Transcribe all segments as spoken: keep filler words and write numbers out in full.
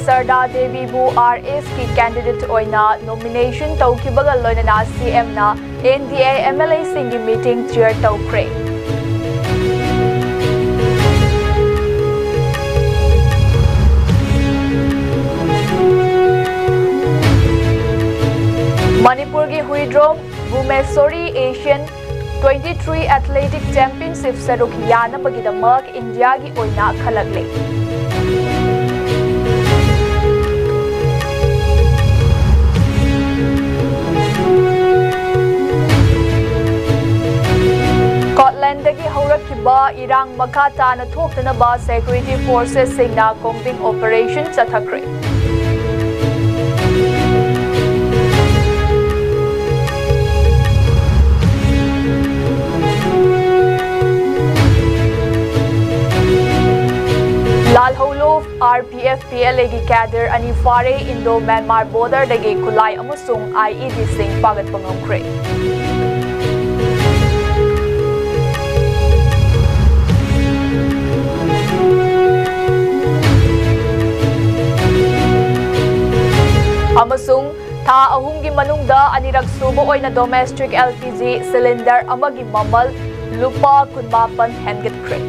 ꯁꯔꯗꯥ ꯗꯦꯕꯤꯕꯨ ꯑꯥꯔ ꯑꯦꯁꯀꯤ candidate ꯑꯣꯏꯅ nomination ꯇꯧꯈꯤꯕꯒ ꯂꯣꯏꯅꯅ ꯁꯤ ꯑꯦꯝꯅ N D A M L ꯑꯦꯁꯤꯡꯒꯤ meeting chair ꯇꯧꯈ꯭ꯔꯦ꯫ ꯃꯅꯤꯄꯨꯔꯒꯤ Huidrom ꯚꯨꯃꯦꯁꯣꯔꯤ Asian twenty three Athletic Championship ꯁꯔꯨꯛ ꯌꯥꯅꯕꯒꯤꯗꯃꯛ ꯏꯟꯗꯤꯌꯥꯒꯤ ꯑꯣꯏꯅ ꯈꯜꯂꯛꯂꯦ꯫ ꯁ꯭ꯀꯣꯠꯂꯦꯟꯗꯒꯤ ꯍꯧꯔꯛꯈꯤꯕ ꯏꯔꯥꯡ ꯃꯈꯥ ꯇꯥꯅ ꯊꯣꯛꯇꯅꯕ security forcesꯁꯤꯡꯅ combing operation ꯆꯠꯊꯈ꯭ꯔꯦ꯫ ꯂꯥꯜꯍꯧꯂꯨꯞ R P F P L Aꯒꯤ cadre ꯑꯅꯤ ꯐꯥꯔꯦ꯫ Indo Myanmar borderꯗꯒꯤ ꯈꯨꯠꯂꯥꯏ ꯑꯃꯁꯨꯡ I E Dꯁꯤꯡ ꯐꯥꯒꯠꯄ ꯉꯝꯈ꯭ꯔꯦ꯫ ꯑꯃꯁꯨꯡ ꯊꯥ ꯑꯍꯨꯝꯒꯤ ꯃꯅꯨꯡꯗ ꯑꯅꯤꯔꯛ ꯁꯨꯕ ꯑꯣꯏꯅ domestic L P G cylinder ꯑꯃꯒꯤ ꯃꯃꯜ ꯂꯨꯄꯥ ꯀꯨꯟꯃꯥꯄꯟ ꯍꯦꯟꯒꯠꯈ꯭ꯔꯦ꯫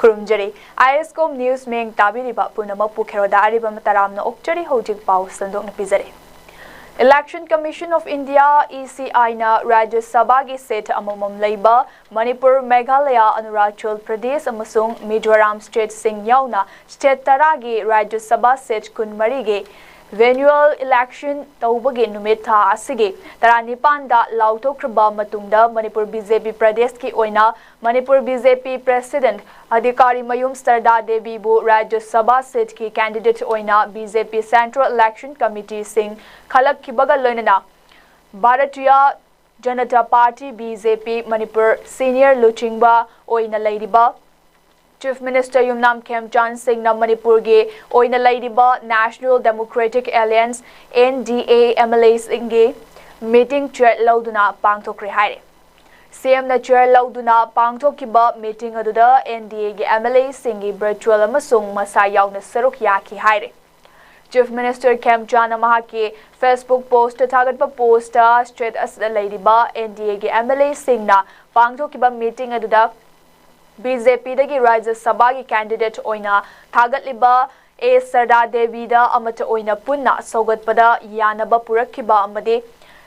ꯈꯨꯔꯨꯝꯖꯔꯤ꯫ I S Com News ꯃꯤꯌꯦꯡ ꯇꯥꯕꯤꯔꯤꯕ ꯄꯨꯝꯅꯃꯛꯄꯨ ꯈꯦꯔꯣꯗ ꯑꯔꯤꯕꯝ ꯇꯔꯥꯝꯅ ꯑꯣꯛꯆꯔꯤ꯫ ꯍꯧꯖꯤꯛ ꯄꯥꯎ ꯁꯟꯗꯣꯛꯅ ꯄꯤꯖꯔꯤ꯫ Election Commission of India, E C I ꯅ ꯔꯥꯖ꯭ꯌ ꯁꯚꯥꯒꯤ seat ꯑꯃꯃꯝ ꯂꯩꯕ ꯃꯅꯤꯄꯨꯔ, ꯃꯦꯘꯥꯂꯌꯥ, ꯑꯔꯨꯅꯥꯆꯜ ꯄ꯭ꯔꯗꯦꯁ ꯑꯃꯁꯨꯡ ꯃꯤꯖꯣꯔꯥꯝ stateꯁꯤꯡ ꯌꯥꯎꯅ state ꯇꯔꯥꯒꯤ ꯔꯥꯖ꯭ꯌ ꯁꯚꯥ seat ꯀꯨꯟꯃꯔꯤꯒꯤ annual election ꯇꯧꯕꯒꯤ ꯅꯨꯃꯤꯠ ꯊꯥ ꯑꯁꯤꯒꯤ ꯇꯔꯥꯅꯤꯄꯥꯟꯗ ꯂꯥꯎꯊꯣꯛꯈ꯭ꯔꯕ ꯃꯇꯨꯡꯗ ꯃꯅꯤꯄꯨꯔ B J P ꯄ꯭ꯔꯗꯦꯁꯀꯤ ꯑꯣꯏꯅ Manipur B J P president ꯑꯙꯤꯀꯥꯔꯤꯃꯌꯨꯝ ꯁꯔꯗꯥ ꯗꯦꯕꯤꯕꯨ ꯔꯥꯖ꯭ꯌ ꯁꯚꯥ seatꯀꯤ candidate ꯑꯣꯏꯅ B J P Central Election Committeeꯁꯤꯡ ꯈꯜꯂꯛꯈꯤꯕꯒ ꯂꯣꯏꯅꯅ Bharatiya Janata party, B J P, Manipur senior ꯂꯨꯆꯤꯡꯕ ꯑꯣꯏꯅ ꯂꯩꯔꯤꯕ Chief Minister ꯌꯨꯝꯅꯥꯝ ꯈꯦꯝꯆꯥꯟ ꯁꯤꯡꯅ ꯃꯅꯤꯄꯨꯔꯒꯤ ꯑꯣꯏꯅ ꯂꯩꯔꯤꯕ National Democratic Alliance, N D A, M L A ꯁꯤꯡꯒꯤ meeting chair ꯂꯧꯗꯨꯅ ꯄꯥꯡꯊꯣꯛꯈ꯭ꯔꯦ ꯍꯥꯏꯔꯦ꯫ C M ꯅ chair ꯂꯧꯗꯨꯅ ꯄꯥꯡꯊꯣꯛꯈꯤꯕ meeting ꯑꯗꯨꯗ N D A ꯒꯤ M L A ꯁꯤꯡꯒꯤ virtual ꯑꯃꯁꯨꯡ ꯃꯁꯥ ꯌꯥꯎꯅ ꯁꯔꯨꯛ ꯌꯥꯈꯤ ꯍꯥꯏꯔꯦ꯫ Chief Minister ꯈꯦꯝꯆꯥꯟꯅ ꯃꯍꯥꯛꯀꯤ Facebook post ꯊꯥꯒꯠꯄ post ꯁ꯭ꯇꯦꯠ ꯑꯁꯤꯗ ꯂꯩꯔꯤꯕ N D A ꯒꯤ M L A ꯁꯤꯡꯅ ꯄꯥꯡꯊꯣꯛꯈꯤꯕ meeting ꯑꯗꯨꯗ B J P ꯗꯒꯤ ꯔꯥꯖ꯭ꯌ ꯁꯚꯥꯒꯤ candidate ꯑꯣꯏꯅ ꯊꯥꯒꯠꯂꯤꯕ A ꯁꯔꯗꯥ ꯗꯦꯕꯤꯗ ꯑꯃꯠꯇ ꯑꯣꯏꯅ ꯄꯨꯟꯅ ꯁꯧꯒꯠꯄꯗ ꯌꯥꯅꯕ ꯄꯨꯔꯛꯈꯤꯕ ꯑꯃꯗꯤ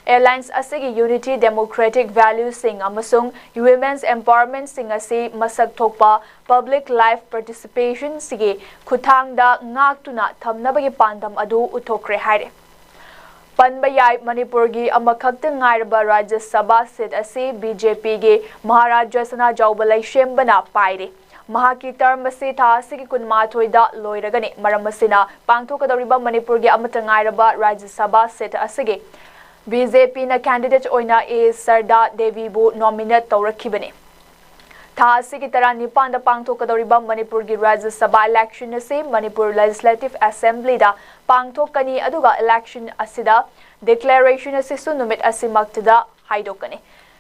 alliance ꯑꯁꯤꯒꯤ unity, democratic values ꯁꯤꯡ ꯑꯃꯁꯨꯡ women's empowerment ꯁꯤꯡ ꯑꯁꯤ ꯃꯁꯛ ꯊꯣꯛꯄ public life participation ꯁꯤꯒꯤ ꯈꯨꯠꯊꯥꯡꯗ ꯉꯥꯛꯇꯨꯅ ꯊꯝꯅꯕꯒꯤ ꯄꯥꯟꯗꯝ ꯑꯗꯨ ꯎꯠꯊꯣꯛꯈ꯭ꯔꯦ ꯍꯥꯏꯔꯦ꯫ ꯄꯟꯕ ꯌꯥꯏ, ꯃꯅꯤꯄꯨꯔꯒꯤ ꯑꯃꯈꯛꯇ ꯉꯥꯏꯔꯕ ꯔꯥꯖ꯭ꯌ ꯁꯚꯥ seat ꯑꯁꯤ B J P ꯒꯤ ꯃꯍꯥꯔꯥꯖꯥ ꯁꯅꯥꯖꯥꯎꯕ ꯂꯩꯁꯦꯝꯕꯅ ꯄꯥꯏꯔꯤ꯫ ꯃꯍꯥꯛꯀꯤ term ꯑꯁꯤ ꯊꯥ ꯑꯁꯤꯒꯤ ꯀꯨꯟꯃꯥꯊꯣꯏꯗ ꯂꯣꯏꯔꯒꯅꯤ꯫ ꯃꯔꯝ ꯑꯁꯤꯅ, ꯄꯥꯡꯊꯣꯛꯀꯗꯧꯔꯤꯕ ꯃꯅꯤꯄꯨꯔꯒꯤ ꯑꯃꯠꯇ ꯉꯥꯏꯔꯕ ꯔꯥꯖ꯭ꯌ ꯁꯚꯥ seat ꯑꯁꯤꯒꯤ B J P ꯅ candidate ꯑꯣꯏꯅ A ꯁꯔꯗꯥ ꯗꯦꯕꯤꯕꯨ nominate ꯇꯧꯔꯛꯈꯤꯕꯅꯤ꯫ ꯊꯥ ꯑꯁꯤꯒꯤ ꯇꯔꯥꯅꯤꯄꯥꯟꯗ ꯄꯥꯡꯊꯣꯛꯀꯗꯧꯔꯤꯕ ꯃꯅꯤꯄꯨꯔꯒꯤ ꯔꯥꯖ꯭ꯌ ꯁꯚꯥ election ꯑꯁꯤ ꯃꯅꯤꯄꯨꯔ Legislative Assembly ꯗ ꯄꯥꯡꯊꯣꯛꯀꯅꯤ, ꯑꯗꯨꯒ election ꯑꯁꯤꯗ declaration ꯑꯁꯤꯁꯨ ꯅꯨꯃꯤꯠ ꯑꯁꯤꯃꯛꯇꯗ ꯍꯥꯏꯗꯣꯛꯀꯅꯤ꯫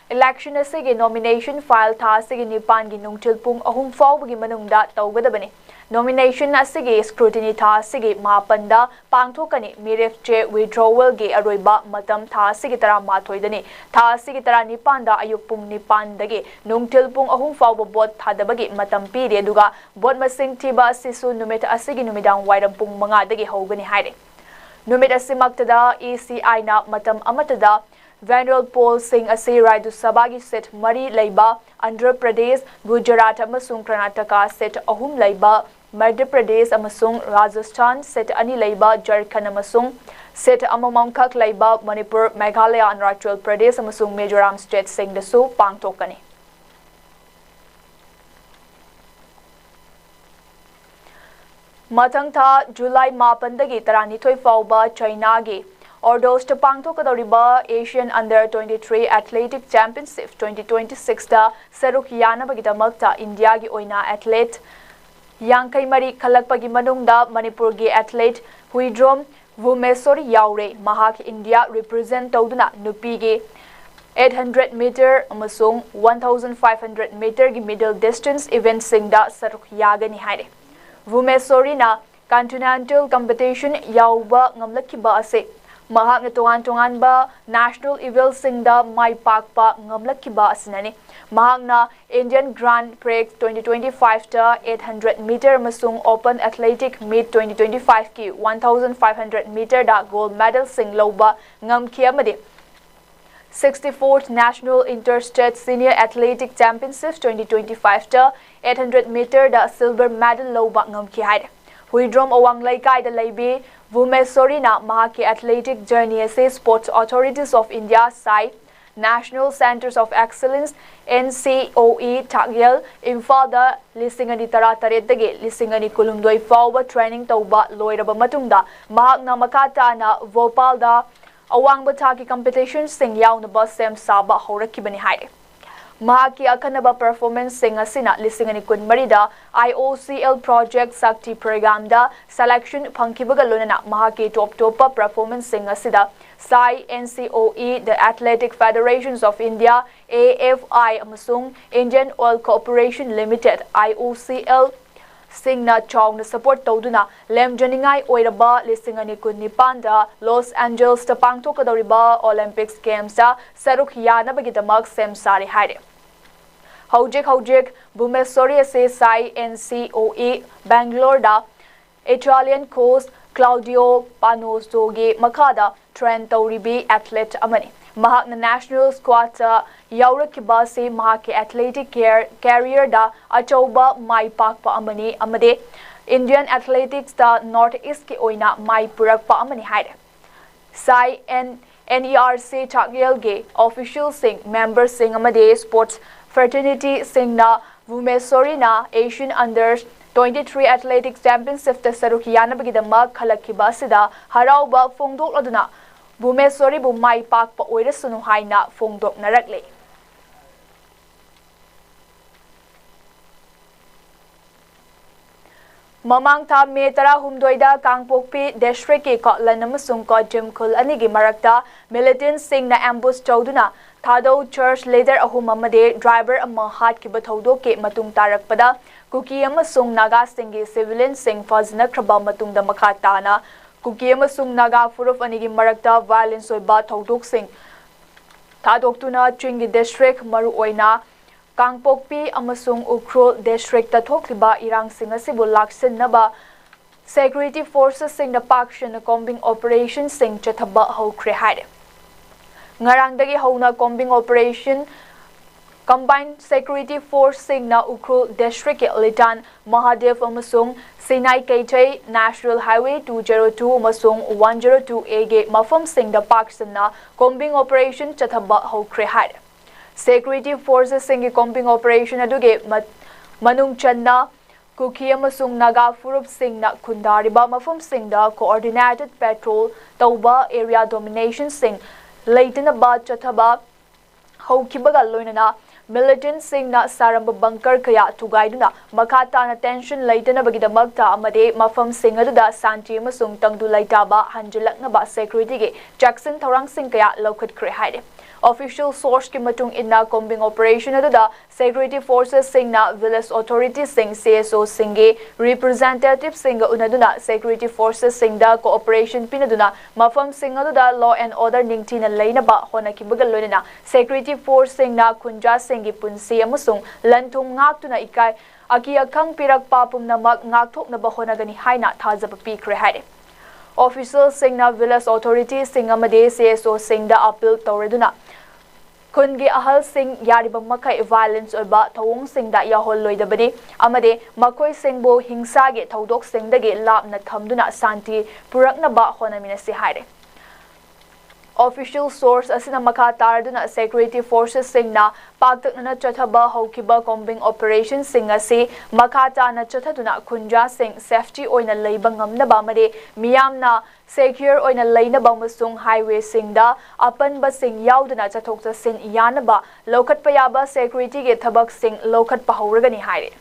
Election ꯑꯁꯤꯒꯤ nomination file ꯊꯥ ꯑꯁꯤꯒꯤ ꯅꯤꯄꯥꯟꯒꯤ ꯅꯨꯡꯊꯤꯜ ꯄꯨꯡ ꯑꯍꯨꯝ ꯐꯥꯎꯕꯒꯤ ꯃꯅꯨꯡꯗ ꯇꯧꯒꯗꯕꯅꯤ꯫ Nomination ꯑꯁꯤꯒꯤ scrutiny ꯊꯥ ꯑꯁꯤꯒꯤ ꯃꯥꯄꯟꯗ ꯄꯥꯡꯊꯣꯛꯀꯅꯤ꯫ ꯃꯤꯔꯦꯞ ꯆꯦ withdrawal ꯒꯤ ꯑꯔꯣꯏꯕ ꯃꯇꯝ ꯊꯥ ꯑꯁꯤꯒꯤ ꯇꯔꯥꯃꯥꯊꯣꯏꯗꯅꯤ꯫ ꯊꯥ ꯑꯁꯤꯒꯤ ꯇꯔꯥꯅꯤꯄꯥꯟꯗ ꯑꯌꯨꯛ ꯄꯨꯡ ꯅꯤꯄꯥꯟꯗꯒꯤ ꯅꯨꯡꯊꯤꯜ ꯄꯨꯡ ꯑꯍꯨꯝ ꯐꯥꯎꯕ vote ꯊꯥꯗꯕꯒꯤ ꯃꯇꯝ ꯄꯤꯔꯤ, ꯑꯗꯨꯒ vote ꯃꯁꯤꯡ ꯊꯤꯕ ꯑꯁꯤꯁꯨ ꯅꯨꯃꯤꯠ ꯑꯁꯤꯒꯤ ꯅꯨꯃꯤꯗꯥꯡ ꯋꯥꯏꯔꯝ ꯄꯨꯡ ꯃꯉꯥꯗꯒꯤ ꯍꯧꯒꯅꯤ ꯍꯥꯏꯔꯤ꯫ ꯅꯨꯃꯤꯠ ꯑꯁꯤꯃꯛꯇꯗ E C I ꯅ ꯃꯇꯝ ꯑꯃꯠꯇꯗ manual poll ꯁꯤꯡ ꯑꯁꯤ ꯔꯥꯖ꯭ꯌ ꯁꯚꯥꯒꯤ seat ꯃꯔꯤ ꯂꯩꯕ ꯑꯟꯙ꯭ꯔ ꯄ꯭ꯔꯗꯦꯁ, ꯒꯨꯖꯔꯥꯠ ꯑꯃꯁꯨꯡ ꯀꯔꯅꯥꯇꯀꯥ seat ꯑꯍꯨꯝ ꯂꯩꯕ ꯃꯙ꯭ꯌ ꯄ꯭ꯔꯗꯦꯁ ꯑꯃꯁꯨꯡ ꯔꯥꯖꯁꯊꯥꯟ seat ꯑꯅꯤ ꯂꯩꯕ ꯖꯔꯈꯟ ꯑꯃꯁꯨꯡ seat ꯑꯃꯃꯝꯈꯛ ꯂꯩꯕ ꯃꯅꯤꯄꯨꯔ, ꯃꯦꯘꯥꯂꯌ, ꯑꯔꯨꯅꯥꯆꯜ ꯄ꯭ꯔꯗꯦꯁ ꯑꯃꯁꯨꯡ ꯃꯤꯖꯣꯔꯥꯝ state ꯁꯤꯡꯗꯁꯨ ꯄꯥꯡꯊꯣꯛꯀꯅꯤ꯫ ꯃꯊꯪ ꯊꯥ ꯖꯨꯂꯥꯏ ꯃꯥꯄꯟꯗꯒꯤ ꯇꯔꯥꯅꯤꯊꯣꯏ ꯐꯥꯎꯕ ꯆꯥꯏꯅꯥꯒꯤ ꯑꯣꯔꯗꯣꯁꯇ ꯄꯥꯡꯊꯣꯛꯀꯗꯧꯔꯤꯕ Asian Under twenty-three Athletic Championship twenty twenty-sixꯇ ꯁꯔꯨꯛ ꯌꯥꯅꯕꯒꯤꯗꯃꯛꯇ ꯏꯟꯗꯤꯌꯥꯒꯤ ꯑꯣꯏꯅ athlete ꯌꯥꯡꯈꯩ ꯃꯔꯤ ꯈꯜꯂꯛꯄꯒꯤ ꯃꯅꯨꯡꯗ ꯃꯅꯤꯄꯨꯔꯒꯤ athlete ꯍꯨꯏꯗ꯭ꯔꯣꯝ ꯚꯨꯃꯦꯁꯣꯔꯤ ꯌꯥꯎꯔꯦ꯫ ꯃꯍꯥꯛ ꯏꯟꯗꯤꯌꯥ represent ꯇꯧꯗꯨꯅ ꯅꯨꯄꯤꯒꯤ eight hundred meter ꯑꯃꯁꯨꯡ one thousand five hundred meterꯒꯤ middle distance eventꯁꯤꯡꯗ ꯁꯔꯨꯛ ꯌꯥꯒꯅꯤ ꯍꯥꯏꯔꯦ꯫ ꯚꯨꯃꯦꯁꯣꯔꯤꯅ continental competition ꯌꯥꯎꯕ ꯉꯝꯂꯛꯈꯤꯕ ꯑꯁꯤ ꯃꯍꯥꯛꯅ ꯇꯣꯉꯥꯟ ꯇꯣꯉꯥꯟꯕ national eventsꯤꯡꯗ ꯃꯥꯏ ꯄꯥꯛꯄ ꯉꯝꯂꯛꯈꯤꯕ ꯑꯁꯤꯅꯅꯤ꯫ ꯃꯍꯥꯛꯅ Indian Grand Prix twenty twenty-fiveꯇ eight hundred meter ꯑꯃꯁꯨꯡ Open Athletic Meet twenty twenty-fiveꯀꯤ one thousand five hundred meterꯗ gold medalꯁꯤꯡ ꯂꯧꯕ ꯉꯝꯈꯤ ꯑꯃꯗꯤ sixty-fourth National Interstate Senior Athletic Championship twenty twenty-fiveꯇ eight hundred meterꯗ silver medal ꯂꯧꯕ ꯉꯝꯈꯤ ꯍꯥꯏꯔꯦ꯫ ꯍꯨꯏꯗ꯭ꯔꯣꯝ ꯑꯋꯥꯡ ꯂꯩꯀꯥꯏꯗ ꯂꯩꯕꯤ ꯚꯨꯃꯦꯁꯣꯔꯤꯅ ꯃꯍꯥꯛꯀꯤ athletic journey ꯑꯁꯤ Sports Authorities of India, SAI, National Centres of Excellence, NCOE, ꯆꯥꯛꯌꯦꯜ, ꯏꯝꯐꯥꯜꯗ ꯂꯤꯁꯤꯡ ꯑꯅꯤ ꯇꯔꯥ ꯇꯔꯦꯠꯇꯒꯤ ꯂꯤꯁꯤꯡ ꯑꯅꯤ ꯀꯨꯟꯍꯨꯝꯗꯣꯏ ꯐꯥꯎꯕ training ꯇꯧꯕ ꯂꯣꯏꯔꯕ ꯃꯇꯨꯡꯗ ꯃꯍꯥꯛꯅ ꯃꯈꯥ ꯇꯥꯅ ꯚꯣꯄꯥꯜꯗ ꯑꯋꯥꯡꯕ ꯊꯥꯛꯀꯤ competitionꯁꯤꯡ ꯌꯥꯎꯅꯕ ꯁꯦꯝ ꯁꯥꯕ ꯍꯧꯔꯛꯈꯤꯕꯅꯤ ꯍꯥꯏꯔꯤ꯫ ꯃꯍꯥꯛꯀꯤ ꯑꯈꯟꯅꯕ performanceꯁꯤꯡ ꯑꯁꯤꯅ ꯂꯤꯁꯤꯡ ꯑꯅꯤ ꯀꯨꯟꯃꯔꯤꯗ IOCL Project Shakti programmeꯗ selection ꯐꯪꯈꯤꯕꯒ ꯂꯣꯏꯅꯅ ꯃꯍꯥꯛꯀꯤ top ꯇꯣꯞꯄ performanceꯁꯤꯡ ꯑꯁꯤꯗ SAI, NCOE, the Athletic Federations of India, AFI, ꯑꯃꯁꯨꯡ Indian Oil Corporation Limited, IOCL, ꯁꯤꯡꯅ ꯆꯥꯎꯅ support ꯇꯧꯗꯨꯅ ꯂꯦꯝꯖꯅꯤꯡꯉꯥꯏ ꯑꯣꯏꯔꯕ ꯂꯤꯁꯤꯡ ꯑꯅꯤ ꯀꯨꯟꯅꯤꯄꯥꯟꯗ Los Angelesꯇ ꯄꯥꯡꯊꯣꯛꯀꯗꯧꯔꯤꯕ Olympics Gamesꯇ ꯁꯔꯨꯛ ꯌꯥꯅꯕꯒꯤꯗꯃꯛ ꯁꯦꯝ ꯁꯥꯔꯦ ꯍꯥꯏꯔꯦ꯫ ꯍꯧꯖꯤꯛ ꯍꯧꯖꯤꯛ ꯚꯨꯃꯦꯁꯣꯔꯤ ꯑꯁꯤ SAI NCOE Bangaloreꯗ Italian coach Claudio Panozzoꯒꯤ ꯃꯈꯥꯗ train ꯇꯧꯔꯤꯕꯤ athlete ꯑꯃꯅꯤ꯫ ꯃꯍꯥꯛꯅ national squadꯇ ꯌꯥꯎꯔꯛꯈꯤꯕ ꯑꯁꯤ ꯃꯍꯥꯛꯀꯤ athletic career, careerꯗ ꯑꯆꯧꯕ ꯃꯥꯏ ꯄꯥꯛꯄ ꯑꯃꯅꯤ ꯑꯃꯗꯤ Indian athleticsꯇ North Eastꯀꯤ ꯑꯣꯏꯅ ꯃꯥꯏ ꯄꯨꯔꯛꯄ ꯑꯃꯅꯤ ꯍꯥꯏꯔꯦ꯫ SAI, NERC ꯆꯥꯛꯌꯦꯜꯒꯤ officialꯁꯤꯡ, memberꯁꯤꯡ ꯑꯃꯗꯤ sports fraternityꯁꯤꯡꯅ ꯚꯨꯃꯦꯁꯣꯔꯤꯅ Asian Under twenty-three Athletics Championshipꯇ ꯁꯔꯨꯛ ꯌꯥꯅꯕꯒꯤꯗꯃꯛ ꯈꯜꯂꯛꯈꯤꯕ ꯑꯁꯤꯗ ꯍꯔꯥꯎꯕ ꯐꯣꯡꯗꯣꯛꯂꯗꯨꯅ ꯚꯨꯕꯅꯦꯁ꯭ꯋꯔꯤꯕꯨ ꯃꯥꯏ ꯄꯥꯛꯄ ꯑꯣꯏꯔꯁꯅꯨ ꯍꯥꯏꯅ ꯐꯣꯡꯗꯣꯛꯅꯔꯛꯂꯦ꯫ ꯃꯃꯥꯡ ꯊꯥ ꯃꯦ ꯇꯔꯥꯍꯨꯝꯗꯣꯏꯗ ꯀꯥꯡꯄꯣꯛꯄꯤ ꯗꯤꯁꯇ꯭ꯔꯤꯛꯀꯤ ꯀꯣꯠꯂꯟ ꯑꯃꯁꯨꯡ ꯀꯣꯠꯖꯤꯝ ꯈꯨꯜ ꯑꯅꯤꯒꯤ ꯃꯔꯛꯇ ꯃꯤꯂꯤꯇꯦꯟꯠꯁꯤꯡꯅ ꯑꯦꯝꯕꯨꯁ ꯇꯧꯗꯨꯅ ꯊꯥꯗꯧ ꯆꯔꯆ ꯂꯤꯗꯔ ꯑꯍꯨꯝ ꯑꯃꯗꯤ ꯗ꯭ꯔꯥꯏꯚꯔ ꯑꯃ ꯍꯥꯠꯈꯤꯕ ꯊꯧꯗꯣꯛꯀꯤ ꯃꯇꯨꯡ ꯇꯥꯔꯛꯄꯗ ꯀꯨꯀꯤ ꯑꯃꯁꯨꯡ ꯅꯥꯒꯥꯁꯤꯡꯒꯤ ꯁꯤꯚꯤꯂꯤꯌꯟꯁꯤꯡ ꯐꯥꯖꯤꯟꯅꯈ꯭ꯔꯕ ꯃꯇꯨꯡꯗ ꯃꯈꯥ ꯇꯥꯅ ꯀꯨꯀꯤ ꯑꯃꯁꯨꯡ ꯅꯥꯒꯥ ꯐꯨꯔꯨꯞ ꯑꯅꯤꯒꯤ ꯃꯔꯛꯇ ꯚꯥꯏꯑꯣꯂꯦꯟꯁ ꯑꯣꯏꯕ ꯊꯧꯗꯣꯛꯁꯤꯡ ꯊꯥꯗꯣꯛꯇꯨꯅ ꯆꯤꯡꯒꯤ ꯗꯤꯁꯇ꯭ꯔꯤꯛ, ꯃꯔꯨꯑꯣꯏꯅ ꯀꯥꯡꯄꯣꯛꯄꯤ ꯑꯃꯁꯨꯡ ꯎꯈ꯭ꯔꯨꯜ ꯗꯤꯁꯇ꯭ꯔꯤꯛꯇ ꯊꯣꯛꯂꯤꯕ ꯏꯔꯥꯡꯁꯤꯡ ꯑꯁꯤꯕꯨ ꯂꯥꯛꯁꯤꯟꯅꯕ ꯁꯦꯀ꯭ꯌꯨꯔꯤꯇꯤ ꯐꯣꯔꯁꯦꯁꯁꯤꯡꯅ ꯄꯥꯛ ꯁꯟꯅ ꯀꯣꯝꯕꯤꯡ ꯑꯣꯄꯔꯦꯁꯟꯁꯤꯡ ꯆꯠꯊꯕ ꯍꯧꯈ꯭ꯔꯦ ꯍꯥꯏꯔꯦ꯫ ꯉꯔꯥꯡꯗꯒꯤ ꯍꯧꯅ ꯀꯣꯝꯕꯤꯡ ꯑꯣꯄꯔꯦꯁꯟ ꯀꯝꯕꯥꯏꯟ ꯁꯦꯀ꯭ꯌꯨꯔꯤꯇꯤ ꯐꯣꯔꯁꯁꯤꯡꯅ ꯎꯈ꯭ꯔꯨꯜ ꯗꯤꯁꯇ꯭ꯔꯤꯛꯀꯤ ꯂꯤꯇꯥꯟ ꯃꯍꯥꯗꯦꯕ ꯑꯃꯁꯨꯡ ꯁꯤꯅꯥꯏ ꯀꯩꯊꯩ national highway two zero two ꯑꯃꯁꯨꯡ ꯋꯥꯟ ꯖꯦꯔꯣ ꯇꯨ ꯑꯦꯒꯤ ꯃꯐꯝꯁꯤꯡꯗ ꯄꯥꯛ ꯁꯟꯅ ꯀꯣꯝꯕꯤꯡ ꯑꯣꯄꯔꯦꯁꯟ ꯆꯠꯊꯕ ꯍꯧꯈ꯭ꯔꯦ ꯍꯥꯏꯔꯦ꯫ ꯁꯦꯀ꯭ꯌꯨꯔꯤꯇꯤ ꯐꯣꯔꯁꯦꯁꯁꯤꯡꯒꯤ ꯀꯣꯝꯕꯤꯡ ꯑꯣꯄꯔꯦꯁꯟ ꯑꯗꯨꯒꯤ ꯃ-, ꯃꯅꯨꯡ ꯆꯟꯅ ꯀꯨꯀꯤ ꯑꯃꯁꯨꯡ ꯅꯥꯒꯥ ꯐꯨꯔꯨꯞꯁꯤꯡꯅ ꯈꯨꯟꯗꯥꯔꯤꯕ ꯃꯐꯝꯁꯤꯡꯗ ꯀꯣꯑꯣꯔꯗꯤꯅꯦꯇꯦꯗ ꯄꯦꯇ꯭ꯔꯣꯜ ꯇꯧꯕ, ꯑꯦꯔꯤꯌꯥ ꯗꯣꯃꯤꯅꯦꯁꯟꯁꯤꯡ ꯂꯩꯇꯅꯕ ꯆꯠꯊꯕ ꯍꯧꯈꯤꯕꯒ ꯂꯣꯏꯅꯅ ꯃꯤꯂꯤꯇꯦꯟꯠꯁꯤꯡꯅ ꯁꯥꯔꯝꯕ ꯕꯪꯀꯔ ꯀꯌꯥ ꯊꯨꯒꯥꯏꯗꯨꯅ ꯃꯈꯥ ꯇꯥꯅ ꯇꯦꯟꯁꯟ ꯂꯩꯇꯅꯕꯒꯤꯗꯃꯛꯇ ꯑꯃꯗꯤ ꯃꯐꯝꯁꯤꯡ ꯑꯗꯨꯗ ꯁꯥꯟꯇꯤ ꯑꯃꯁꯨꯡ ꯇꯪꯗꯨ ꯂꯩꯇꯥꯕ ꯍꯟꯖꯤꯜꯂꯛꯅꯕ ꯁꯦꯀ꯭ꯌꯨꯔꯤꯇꯤꯒꯤ ꯆꯦꯛꯁꯤꯟ ꯊꯧꯔꯥꯡꯁꯤꯡ ꯀꯌꯥ ꯂꯧꯈꯠꯈ꯭ꯔꯦ ꯍꯥꯏꯔꯤ꯫ ꯑꯣꯐꯤꯁꯤꯌꯦꯜ ꯁꯣꯔꯁꯀꯤ ꯃꯇꯨꯡ ꯏꯟꯅ, ꯀꯣꯝꯕꯤꯡ ꯑꯣꯄꯔꯦꯁꯟ ꯑꯗꯨꯗ security ꯐꯣꯔꯁꯦꯁꯁꯤꯡꯅ village ꯑꯣꯊꯣꯔꯤꯇꯤꯁꯤꯡ, C S ꯑꯣꯁꯤꯡꯒꯤ ꯔꯤꯄ꯭ꯔꯖꯦꯟꯇꯦꯇꯤꯚꯁꯤꯡꯒ ꯎꯅꯗꯨꯅ security ꯐꯣꯔꯁꯦꯁꯁꯤꯡꯗ cooperation ꯄꯤꯅꯗꯨꯅ ꯃꯐꯝꯁꯤꯡ ꯑꯗꯨꯗ ꯂꯣ ꯑꯦꯟ ꯑꯣꯔꯗꯔ ꯅꯤꯡꯊꯤꯅ ꯂꯩꯅꯕ ꯍꯣꯠꯅꯈꯤꯕꯒ ꯂꯣꯏꯅꯅ ꯁꯦꯀ꯭ꯌꯨꯔꯤꯇꯤ ꯐꯣꯔꯁꯁꯤꯡꯅ ꯈꯨꯟꯖꯥꯁꯤꯡꯒꯤ ꯄꯨꯟꯁꯤ ꯑꯃꯁꯨꯡ ꯂꯟ ꯊꯨꯝ ꯉꯥꯛꯇꯨꯅ ꯏꯀꯥꯏ ꯑꯀꯤ ꯑꯈꯪ ꯄꯤꯔꯛꯄ ꯄꯨꯝꯅꯃꯛ ꯉꯥꯛꯊꯣꯛꯅꯕ ꯍꯣꯠꯅꯒꯅꯤ ꯍꯥꯏꯅ ꯊꯥꯖꯕ ꯄꯤꯈ꯭ꯔꯦ ꯍꯥꯏꯔꯤ꯫ ꯑꯣꯐꯤꯁꯤꯌꯦꯜꯁꯤꯡꯅ ꯚꯤꯂꯦꯖ ꯑꯣꯊꯣꯔꯤꯇꯤꯁꯤꯡ ꯑꯃꯗꯤ ꯁꯤ ꯑꯦꯁ ꯑꯣꯁꯤꯡꯗ ꯑꯄꯤꯜ ꯇꯧꯔꯗꯨꯅ ꯈꯨꯟꯒꯤ ꯑꯍꯜꯁꯤꯡ ꯌꯥꯔꯤꯕ ꯃꯈꯩ ꯚꯥꯏꯑꯣꯂꯦꯟꯁ ꯑꯣꯏꯕ ꯊꯧꯑꯣꯡꯁꯤꯡꯗ ꯌꯥꯎꯍꯜꯂꯣꯏꯗꯕꯅꯤ ꯑꯃꯗꯤ ꯃꯈꯣꯏꯁꯤꯡꯕꯨ ꯍꯤꯡꯁꯥꯒꯤ ꯊꯧꯗꯣꯛꯁꯤꯡꯗꯒꯤ ꯂꯥꯞꯅ ꯊꯝꯗꯨꯅ ꯁꯥꯟꯇꯤ ꯄꯨꯔꯛꯅꯕ ꯍꯣꯠꯅꯃꯤꯟꯅꯁꯤ ꯍꯥꯏꯔꯤ꯫ Official source ꯑꯁꯤꯅ ꯃꯈꯥ ꯇꯥꯔꯗꯨꯅ security forcesꯁꯤꯡꯅ ꯄꯥꯛꯇꯛꯅꯅ ꯆꯠꯊꯕ ꯍꯧꯈꯤꯕ combing operationꯁꯤꯡ ꯑꯁꯤ ꯃꯈꯥ ꯇꯥꯅ ꯆꯠꯊꯗꯨꯅ ꯈꯨꯟꯖꯥꯁꯤꯡ safety ꯑꯣꯏꯅ ꯂꯩꯕ ꯉꯝꯅꯕ ꯑꯃꯗꯤ ꯃꯤꯌꯥꯝꯅ secure ꯑꯣꯏꯅ ꯂꯩꯅꯕ ꯑꯃꯁꯨꯡ highwayꯁꯤꯡꯗ ꯑꯄꯟꯕꯁꯤꯡ ꯌꯥꯎꯗꯅ ꯆꯠꯊꯣꯛ ꯆꯠꯁꯤꯟ ꯌꯥꯅꯕ ꯂꯧꯈꯠꯄ ꯌꯥꯕ securityꯒꯤ ꯊꯕꯛꯁꯤꯡ ꯂꯧꯈꯠꯄ ꯍꯧꯔꯒꯅꯤ ꯍꯥꯏꯔꯤ꯫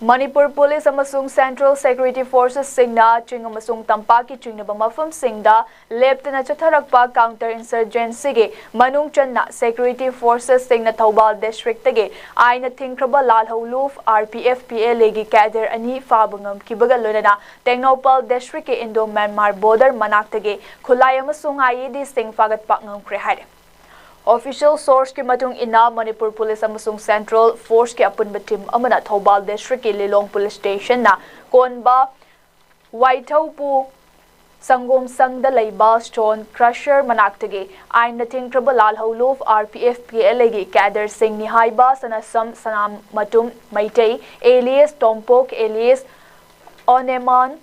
ꯃꯅꯤꯄꯨꯔ ꯄꯨꯂꯤꯁ ꯑꯃꯁꯨꯡ central security forcesꯁꯤꯡꯅ ꯆꯤꯡ ꯑꯃꯁꯨꯡ ꯇꯝꯄꯥꯛꯀꯤ ꯆꯤꯡꯅꯕ ꯃꯐꯝꯁꯤꯡꯗ ꯂꯦꯞꯇꯅ ꯆꯠꯊꯔꯛꯄ counter insurgencyꯒꯤ ꯃꯅꯨꯡ ꯆꯟꯅ security forcesꯁꯤꯡꯅ ꯊꯧꯕꯥꯜ districtꯇꯒꯤ ꯑꯥꯏꯟꯅ ꯊꯤꯡꯈ꯭ꯔꯕ ꯂꯥꯜꯍꯧꯂꯨꯞ RPF PLAꯒꯤ cadre ꯑꯅꯤ ꯐꯥꯕ ꯉꯝꯈꯤꯕꯒ ꯂꯣꯏꯅꯅ ꯇꯦꯡꯅꯧꯄꯜ districtꯀꯤ Indo Myanmar border ꯃꯅꯥꯛꯇꯒꯤ ꯈꯨꯠꯂꯥꯏ ꯑꯃꯁꯨꯡ IEDꯁꯤꯡ ꯐꯥꯒꯠꯄ ꯉꯝꯈ꯭ꯔꯦ ꯍꯥꯏꯔꯦ꯫ Official sourceꯀꯤ ꯃꯇꯨꯡ ꯏꯟꯅ ꯃꯅꯤꯄꯨꯔ ꯄꯨꯂꯤꯁ ꯑꯃꯁꯨꯡ central forceꯀꯤ ꯑꯄꯨꯟꯕ team ꯑꯃꯅ ꯊꯧꯕꯥꯜ districtꯀꯤ ꯂꯤꯂꯣꯡ police stationꯅ ꯀꯣꯟꯕ ꯋꯥꯏꯊꯧꯄꯨ ꯁꯪꯒꯣꯝ ꯁꯪꯗ ꯂꯩꯕ stone crusher ꯃꯅꯥꯛꯇꯒꯤ ꯑꯥꯏꯟꯅ ꯊꯤꯡꯈ꯭ꯔꯕ ꯂꯥꯜꯍꯧꯂꯨꯞ RPF PLAꯒꯤ cadreꯁꯤꯡꯅꯤ ꯍꯥꯏꯕ ꯁꯅꯥꯁꯝ ꯁꯅꯥꯃꯇꯨꯝ ꯃꯩꯇꯩ alias ꯇꯣꯝꯄꯣꯛ alias ꯑꯣꯅꯦꯃꯥꯟ,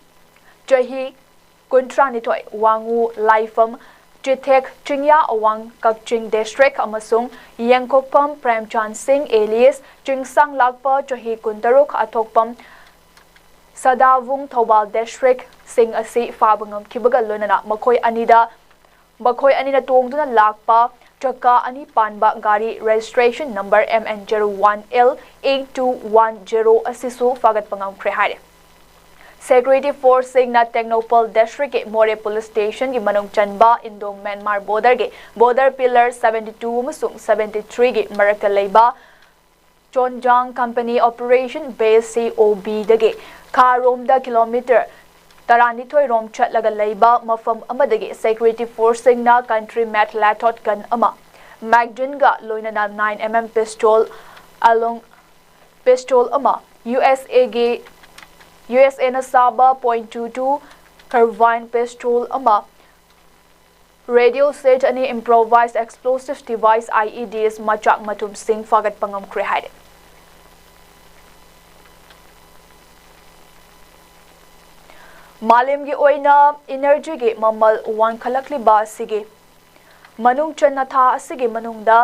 ꯆꯍꯤ ꯀꯨꯟꯊ꯭ꯔꯥꯅꯤꯊꯣꯏ, ꯋꯥꯉꯨ ꯂꯥꯏꯐꯝ, ꯆꯤꯊꯦꯛ ꯆꯤꯡꯌꯥ ꯑꯋꯥꯡ ꯀꯛꯆꯤꯡ district ꯑꯃꯁꯨꯡ ꯌꯦꯡꯈꯣꯛꯐꯝ ꯄ꯭ꯔꯦꯝꯆꯥꯟ ꯁꯤꯡ alias ꯆꯤꯡꯁꯥꯡ ꯂꯥꯛꯄ, ꯆꯍꯤ ꯀꯨꯟꯇꯔꯨꯛ, ꯑꯊꯣꯛꯄꯝ ꯁꯗꯥꯕꯨꯡ ꯊꯧꯕꯥꯜ districtꯁꯤꯡ ꯑꯁꯤ ꯐꯥꯕ ꯉꯝꯈꯤꯕꯒ ꯂꯣꯏꯅꯅ ꯃꯈꯣꯏ ꯑꯅꯤꯗ, ꯃꯈꯣꯏ ꯑꯅꯤꯅ ꯇꯣꯡꯗꯨꯅ ꯂꯥꯛꯄ ꯆꯀꯥ ꯑꯅꯤ ꯄꯥꯟꯕ ꯒꯥꯔꯤ registration number MN zero one L eight two one zero ꯑꯁꯤꯁꯨ ꯐꯥꯒꯠꯄ ꯉꯝꯈ꯭ꯔꯦ ꯍꯥꯏꯔꯦ꯫ Security forceꯁꯤꯡꯅ ꯇꯦꯡꯅꯧꯄꯜ districtꯀꯤ ꯃꯣꯔꯦ police stationꯒꯤ ꯃꯅꯨꯡ ꯆꯟꯕ Indo Myanmar borderꯒꯤ border pillar seventy two ꯑꯃꯁꯨꯡ seventy threeꯒꯤ ꯃꯔꯛꯇ ꯂꯩꯕ ꯆꯣꯟꯖꯥꯡ Company Operation Base COBꯗꯒꯤ ꯈꯥꯔꯣꯝꯗ kilometre ꯇꯔꯥꯅꯤꯊꯣꯏ ꯔꯣꯝ ꯆꯠꯂꯒ ꯂꯩꯕ ꯃꯐꯝ ꯑꯃꯗꯒꯤ security forceꯁꯤꯡꯅ country made lathot gun ꯑꯃ, magazineꯒ ꯂꯣꯏꯅꯅ nine MM pistol, along pistol ꯑꯃ, USAꯒꯤ, USAꯅ ꯁꯥꯕ point two two carbine pistol ꯑꯃ, radio set ꯑꯅꯤ, improvised explosive device IEDs ꯃꯆꯥꯛ ꯃꯊꯨꯝꯁꯤꯡ ꯐꯥꯒꯠꯄ ꯉꯝꯈ꯭ꯔꯦ ꯍꯥꯏꯔꯦ꯫ ꯃꯥꯂꯦꯝꯒꯤ ꯑꯣꯏꯅ ꯏꯅꯔꯖꯤꯒꯤ ꯃꯃꯜ ꯋꯥꯡꯈꯠꯂꯛꯂꯤꯕ ꯑꯁꯤꯒꯤ ꯃꯅꯨꯡ ꯆꯟꯅ ꯊꯥ ꯑꯁꯤꯒꯤ ꯃꯅꯨꯡꯗ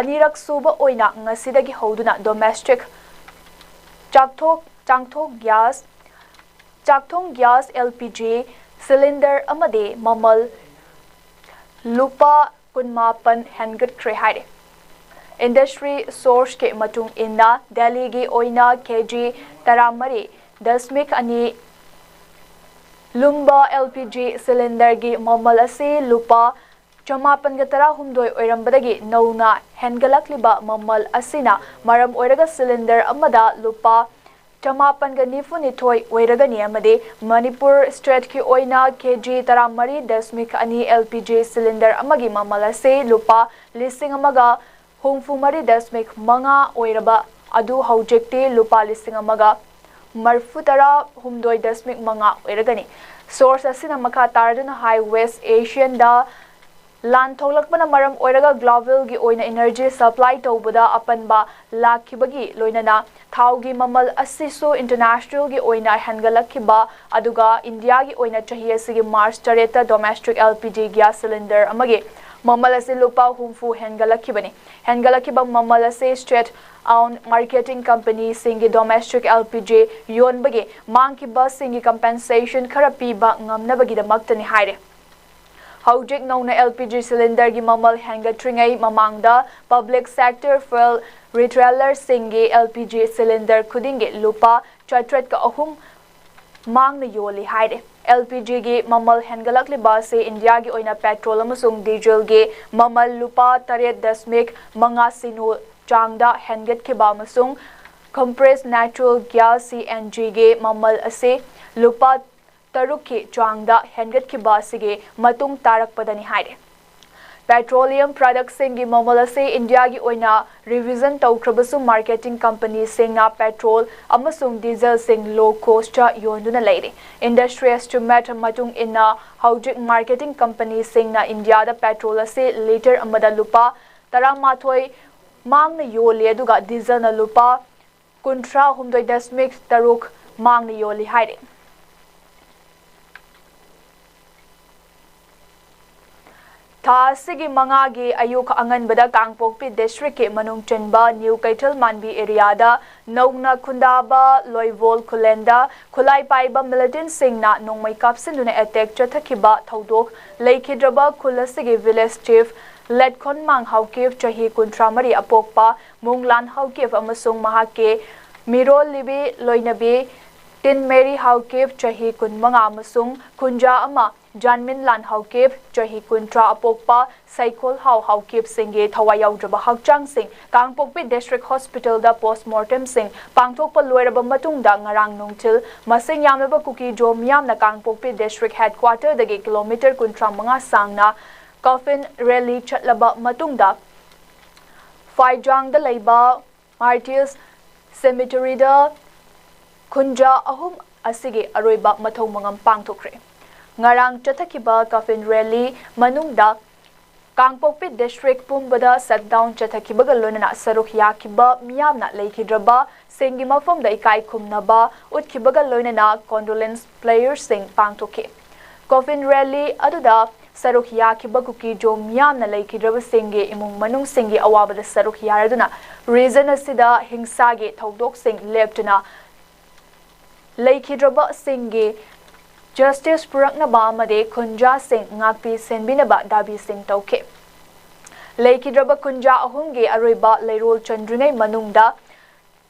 ꯑꯅꯤꯔꯛ ꯁꯨꯕ ꯑꯣꯏꯅ ꯉꯁꯤꯗꯒꯤ ꯍꯧꯗꯨꯅ ꯗꯣꯃꯦꯁꯇꯤꯛ ꯆꯥꯛꯊꯣꯛ ꯆꯥꯛꯊꯣꯡ ꯒ꯭ꯌꯥꯁ ꯆꯥꯛꯊꯣꯡ gas L P G cylinder ꯑꯃꯗꯤ ꯃꯃꯜ ꯂꯨꯄꯥ ꯀꯨꯟꯃꯥꯄꯟ ꯍꯦꯟꯒꯠꯈ꯭ꯔꯦ ꯍꯥꯏꯔꯦ꯫ ꯏꯟꯗꯁꯇ꯭ꯔꯤ ꯁꯣꯔꯁꯀꯤ ꯃꯇꯨꯡ ꯏꯟꯅ ꯗꯦꯜꯂꯤꯒꯤ ꯑꯣꯏꯅ K G ꯇꯔꯥꯃꯔꯤ ꯗꯁꯃꯤꯛ ꯑꯅꯤ ꯂꯨꯝꯕ L P G ꯁꯤꯂꯤꯟꯗꯔꯒꯤ ꯃꯃꯜ ꯑꯁꯤ ꯂꯨꯄꯥ ꯆꯃꯥꯄꯟꯒ ꯇꯔꯥꯍꯨꯝꯗꯣꯏ ꯑꯣꯏꯔꯝꯕꯗꯒꯤ ꯅꯧꯅ ꯍꯦꯟꯒꯠꯂꯛꯂꯤꯕ ꯃꯃꯜ ꯑꯁꯤꯅ ꯃꯔꯝ ꯑꯣꯏꯔꯒ ꯁꯤꯂꯤꯟꯗꯔ ꯑꯃꯗ ꯂꯨꯄꯥ ꯆꯃꯥꯄꯟꯒ ꯅꯤꯐꯨꯅꯤꯊꯣꯏ ꯑꯣꯏꯔꯒꯅꯤ ꯑꯃꯗꯤ ꯃꯅꯤꯄꯨꯔ ꯁ꯭ꯇꯦꯠꯀꯤ ꯑꯣꯏꯅ K G ꯇꯔꯥꯃꯔꯤ ꯗꯁꯃꯤꯛ ꯑꯅꯤ L P G ꯁꯤꯂꯤꯟꯗꯔ ꯑꯃꯒꯤ ꯃꯃꯜ ꯑꯁꯤ ꯂꯨꯄꯥ ꯂꯤꯁꯤꯡ ꯑꯃꯒ ꯍꯨꯝꯐꯨ ꯃꯔꯤ ꯗꯁꯃꯤꯛ ꯃꯉꯥ ꯑꯣꯏꯔꯕ ꯑꯗꯨ ꯍꯧꯖꯤꯛꯇꯤ ꯂꯨꯄꯥ ꯂꯤꯁꯤꯡ ꯑꯃꯒ ꯃꯔꯤꯐꯨ ꯇꯔꯥ ꯍꯨꯝꯗꯣꯏ ꯗꯁꯃꯤꯛ ꯃꯉꯥ ꯑꯣꯏꯔꯒꯅꯤ꯫ ꯁꯣꯔꯁ ꯑꯁꯤꯅ ꯃꯈꯥ ꯇꯥꯔꯗꯨꯅ ꯍꯥꯏ, ꯋꯦꯁ ꯑꯦꯁꯤꯌꯥꯟꯗ ꯂꯥꯟ ꯊꯣꯛꯂꯛꯄꯅ ꯃꯔꯝ ꯑꯣꯏꯔꯒ ꯒ꯭ꯂꯣꯕꯦꯜꯒꯤ ꯑꯣꯏꯅ ꯏꯅꯔꯖꯤ ꯁꯄ꯭ꯂꯥꯏ ꯇꯧꯕꯗ ꯑꯄꯟꯕ ꯂꯥꯛꯈꯤꯕꯒꯤ ꯂꯣꯏꯅꯅ ꯊꯥꯎꯒꯤ ꯃꯃꯜ ꯑꯁꯤꯁꯨ ꯏꯟꯇꯔꯅꯦꯁꯅꯦꯜꯒꯤ ꯑꯣꯏꯅ ꯍꯦꯟꯒꯠꯂꯛꯈꯤꯕ, ꯑꯗꯨꯒ ꯏꯟꯗꯤꯌꯥꯒꯤ ꯑꯣꯏꯅ ꯆꯍꯤ ꯑꯁꯤꯒꯤ ꯃꯥꯔꯆ ꯇꯔꯦꯠꯇ domestic L P G gas cylinder ꯑꯃꯒꯤ ꯃꯃꯜ ꯑꯁꯤ ꯂꯨꯄꯥ ꯍꯨꯝꯐꯨ ꯍꯦꯟꯒꯠꯂꯛꯈꯤꯕꯅꯤ꯫ ꯍꯦꯟꯒꯠꯂꯛꯈꯤꯕ ꯃꯃꯜ ꯑꯁꯤ ꯁ꯭ꯇꯦꯠ ꯑꯣꯟ ꯃꯥꯔꯀꯦꯇꯤꯡ ꯀꯝꯄꯅꯤꯁꯤꯡꯒꯤ ꯗꯣꯃꯦꯁꯇꯤꯛ L P G ꯌꯣꯟꯕꯒꯤ ꯃꯥꯡꯈꯤꯕꯁꯤꯡꯒꯤ ꯀꯝꯄꯦꯟꯁꯦꯁꯟ ꯈꯔ ꯄꯤꯕ ꯉꯝꯅꯕꯒꯤꯗꯃꯛꯇꯅꯤ ꯍꯥꯏꯔꯦ꯫ ꯍꯧꯖꯤꯛ ꯅꯧꯅ L P G ꯁꯤꯂꯤꯟꯗꯔꯒꯤ ꯃꯃꯜ ꯍꯦꯟꯒꯠꯇ꯭ꯔꯤꯉꯩ ꯃꯃꯥꯡꯗ ꯄꯕ꯭ꯂꯤꯛ ꯁꯦꯛꯇꯔ ꯐ꯭ꯌꯨꯑꯦꯜ ꯔꯤꯇꯦꯂꯔꯁꯤꯡꯒꯤ L P G ꯁꯤꯂꯤꯟꯗꯔ ꯈꯨꯗꯤꯡꯒꯤ ꯂꯨꯄꯥ ꯆꯥꯇ꯭ꯔꯦꯠꯀ ꯑꯍꯨꯝ ꯃꯥꯡꯅ ꯌꯣꯜꯂꯤ ꯍꯥꯏꯔꯦ꯫ L P G ꯒꯤ ꯃꯃꯜ ꯍꯦꯟꯒꯠꯂꯛꯂꯤꯕ ꯑꯁꯤ ꯏꯟꯗꯤꯌꯥꯒꯤ ꯑꯣꯏꯅ ꯄꯦꯇ꯭ꯔꯣꯜ ꯑꯃꯁꯨꯡ ꯗꯤꯖꯜꯒꯤ ꯃꯃꯜ ꯂꯨꯄꯥ ꯇꯔꯦꯠ ꯗꯁꯃꯤꯛ ꯃꯉꯥ ꯁꯤꯅꯣ ꯆꯥꯡꯗ ꯍꯦꯟꯒꯠꯈꯤꯕ ꯑꯃꯁꯨꯡ compressed natural gas, C N G, ꯒꯤ ꯃꯃꯜ ꯑꯁꯤ ꯂꯨꯄꯥ ꯇꯔꯨꯛꯀꯤ ꯆꯥꯡꯗ ꯍꯦꯟꯒꯠꯈꯤꯕ ꯑꯁꯤꯒꯤ ꯃꯇꯨꯡ ꯇꯥꯔꯛꯄꯗꯅꯤ ꯍꯥꯏꯔꯦ꯫ ꯄꯦꯇ꯭ꯔꯣꯂꯤꯌꯝ ꯄ꯭ꯔꯗꯛꯁꯤꯡꯒꯤ ꯃꯃꯜ ꯑꯁꯤ ꯏꯟꯗꯤꯌꯥꯒꯤ ꯑꯣꯏꯅ ꯔꯤꯚꯤꯖꯟ ꯇꯧꯈ꯭ꯔꯕꯁꯨ, ꯃꯥꯔꯀꯦꯇꯤꯡ ꯀꯝꯄꯅꯤꯁꯤꯡꯅ ꯄꯦꯇ꯭ꯔꯣꯜ ꯑꯃꯁꯨꯡ ꯗꯤꯖꯜꯁꯤꯡ ꯂꯣ ꯀꯣꯁꯇ ꯌꯣꯟꯗꯨꯅ ꯂꯩꯔꯤ꯫ ꯏꯟꯗꯁꯇ꯭ꯔꯤ ꯑꯦꯁꯇꯤꯃꯦꯠ ꯃꯇꯨꯡ ꯏꯟꯅ, ꯍꯧꯖꯤꯛ ꯃꯥꯔꯀꯦꯇꯤꯡ ꯀꯝꯄꯅꯤꯁꯤꯡꯅ ꯏꯟꯗꯤꯌꯥꯗ ꯄꯦꯇ꯭ꯔꯣꯜ ꯑꯁꯤ ꯂꯤꯇꯔ ꯑꯃꯗ ꯂꯨꯄꯥ ꯇꯔꯥꯃꯥꯊꯣꯏ ꯃꯥꯡꯅ ꯌꯣꯜꯂꯤ, ꯑꯗꯨꯒ ꯗꯤꯖꯜꯅ ꯂꯨꯄꯥ ꯀꯨꯟꯊ꯭ꯔꯥ ꯍꯨꯝꯗꯣꯏ ꯗꯁꯃꯤꯛ ꯇꯔꯨꯛ ꯃꯥꯡꯅ ꯌꯣꯜꯂꯤ ꯍꯥꯏꯔꯤ꯫ ꯊꯥ ꯑꯁꯤꯒꯤ ꯃꯉꯥꯒꯤ ꯑꯌꯨꯛ ꯑꯉꯟꯕꯗ ꯀꯥꯡꯄꯣꯛꯄꯤ ꯗꯤꯁꯇ꯭ꯔꯤꯛꯀꯤ ꯃꯅꯨꯡ ꯆꯟꯕ ꯅ꯭ꯌꯨ ꯀꯩꯊꯦꯜ ꯃꯥꯟꯕꯤ ꯑꯦꯔꯤꯌꯥꯗ ꯅꯧꯅ ꯈꯨꯟꯗꯥꯕ ꯂꯣꯏꯕꯣꯜ ꯈꯨꯂꯦꯟꯗ ꯈꯨꯠꯂꯥꯏ ꯄꯥꯏꯕ ꯃꯤꯂꯤꯇꯦꯟꯁꯤꯡꯅ ꯅꯣꯡꯃꯩ ꯀꯥꯞꯁꯤꯟꯗꯨꯅ ꯑꯦꯇꯦꯛ ꯆꯠꯊꯈꯤꯕ ꯊꯧꯗꯣꯛ ꯂꯩꯈꯤꯗ꯭ꯔꯕ ꯈꯨꯜ ꯑꯁꯤꯒꯤ ꯚꯤꯂꯦꯖ ꯆꯤꯐ ꯂꯦꯠꯈꯣꯟꯃꯥꯡ ꯍꯥꯎꯀꯤꯞ, ꯆꯍꯤ ꯀꯨꯟꯊ꯭ꯔꯥ ꯃꯔꯤ, ꯑꯄꯣꯛꯄ ꯃꯨꯡꯂꯥꯟ ꯍꯥꯎꯀꯤꯞ ꯑꯃꯁꯨꯡ ꯃꯍꯥꯛꯀꯤ ꯃꯤꯔꯣꯜꯂꯤꯕꯤ ꯂꯣꯏꯅꯕꯤ ꯇꯤꯟꯃꯦꯔꯤ ꯍꯥꯎꯀꯤꯞ, ꯆꯍꯤ ꯀꯨꯟꯃꯉꯥ, ꯑꯃꯁꯨꯡ ꯈꯨꯟꯖꯥ ꯑꯃ ꯖꯥꯟꯃꯤꯟꯂꯥꯟ ꯍꯥꯎꯀꯤꯞ, ꯆꯍꯤ ꯀꯨꯟꯊ꯭ꯔꯥ, ꯑꯄꯣꯛꯄ ꯁꯩꯈꯣꯜ ꯍꯥꯎ ꯍꯥꯎꯀꯤꯞꯁꯤꯡꯒꯤ ꯊꯋꯥꯏ ꯌꯥꯎꯗ꯭ꯔꯕ ꯍꯛꯆꯥꯡꯁꯤꯡ ꯀꯥꯡꯄꯣꯛꯄꯤ ꯗꯤꯁꯇ꯭ꯔꯤꯛ ꯍꯣꯁꯄꯤꯇꯥꯜꯗ ꯄꯣꯁꯃꯣꯔꯇꯦꯝꯁꯤꯡ ꯄꯥꯡꯊꯣꯛꯄ ꯂꯣꯏꯔꯕ ꯃꯇꯨꯡꯗ ꯉꯔꯥꯡ ꯅꯨꯡꯊꯤꯜ ꯃꯁꯤꯡ ꯌꯥꯝꯂꯕ ꯀꯨꯀꯤꯖꯣ ꯃꯤꯌꯥꯝꯅ ꯀꯥꯡꯄꯣꯛꯄꯤ ꯗꯤꯁꯇ꯭ꯔꯤꯛ ꯍꯦꯗꯀ꯭ꯋꯥꯇꯔꯗꯒꯤ ꯀꯤꯂꯣꯃꯤꯇꯔ ꯀꯨꯟꯊ꯭ꯔꯥ ꯃꯉꯥ ꯁꯥꯡꯅ ꯀꯣꯐꯤꯟ ꯔꯦꯂꯤ ꯆꯠꯂꯕ ꯃꯇꯨꯡꯗ ꯐꯥꯏꯖꯥꯡꯗ ꯂꯩꯕ ꯃꯥꯔꯇꯤꯔꯁ ꯁꯦꯃꯤꯇꯔꯤꯗ ꯈꯨꯟꯖꯥ ꯑꯍꯨꯝ ꯑꯁꯤꯒꯤ ꯑꯔꯣꯏꯕ ꯃꯊꯧ ꯃꯉꯝ ꯄꯥꯡꯊꯣꯛꯈ꯭ꯔꯦ꯫ ꯉꯔꯥꯡ ꯆꯠꯊꯈꯤꯕ ꯀꯐꯤꯟ ꯔꯦꯂꯤ ꯃꯅꯨꯡꯗ ꯀꯥꯡꯄꯣꯛꯄꯤ ꯗꯤꯁꯇ꯭ꯔꯤꯛ ꯄꯨꯝꯕꯗ ꯁꯠꯗꯥꯎꯟ ꯆꯠꯊꯈꯤꯕꯒ ꯂꯣꯏꯅꯅ ꯁꯔꯨꯛ ꯌꯥꯈꯤꯕ ꯃꯤꯌꯥꯝꯅ ꯂꯩꯈꯤꯗ꯭ꯔꯕ ꯁꯤꯡꯒꯤ ꯃꯐꯝꯗ ꯏꯀꯥꯏ ꯈꯨꯝꯅꯕ ꯎꯠꯈꯤꯕꯒ ꯂꯣꯏꯅꯅ ꯀꯣꯟꯗꯣꯂꯦꯟꯁ ꯄ꯭ꯔꯦꯌꯔꯁꯤꯡ ꯄꯥꯡꯊꯣꯛꯈꯤ꯫ ꯀꯣꯐꯤꯟ ꯔꯦꯂꯤ ꯑꯗꯨꯗ ꯁꯔꯨꯛ ꯌꯥꯈꯤꯕ ꯀꯨꯀꯤꯖꯣ ꯃꯤꯌꯥꯝꯅ ꯂꯩꯈꯤꯗ꯭ꯔꯕꯁꯤꯡꯒꯤ ꯏꯃꯨꯡ ꯃꯅꯨꯡꯁꯤꯡꯒꯤ ꯑꯋꯥꯕꯗ ꯁꯔꯨꯛ ꯌꯥꯔꯗꯨꯅ ꯔꯤꯖꯟ ꯑꯁꯤꯗ ꯍꯤꯡꯁꯥꯒꯤ ꯊꯧꯗꯣꯛꯁꯤꯡ ꯂꯦꯞꯇꯨꯅ ꯂꯩꯈꯤꯗ꯭ꯔꯕꯁꯤꯡꯒꯤ ꯖꯁꯇꯤꯁ ꯄꯨꯔꯛꯅꯕ ꯑꯃꯗꯤ ꯈꯨꯟꯖꯥꯁꯤꯡ ꯉꯥꯛꯄꯤ ꯁꯦꯟꯕꯤꯅꯕ ꯗꯥꯕꯤꯁꯤꯡ ꯇꯧꯈꯤ꯫ ꯂꯩꯈꯤꯗ꯭ꯔꯕ ꯈꯨꯟꯖꯥ ꯑꯍꯨꯝꯒꯤ ꯑꯔꯣꯏꯕ ꯂꯩꯔꯣꯜ ꯆꯟꯗ꯭ꯔꯤꯉꯩ ꯃꯅꯨꯡꯗ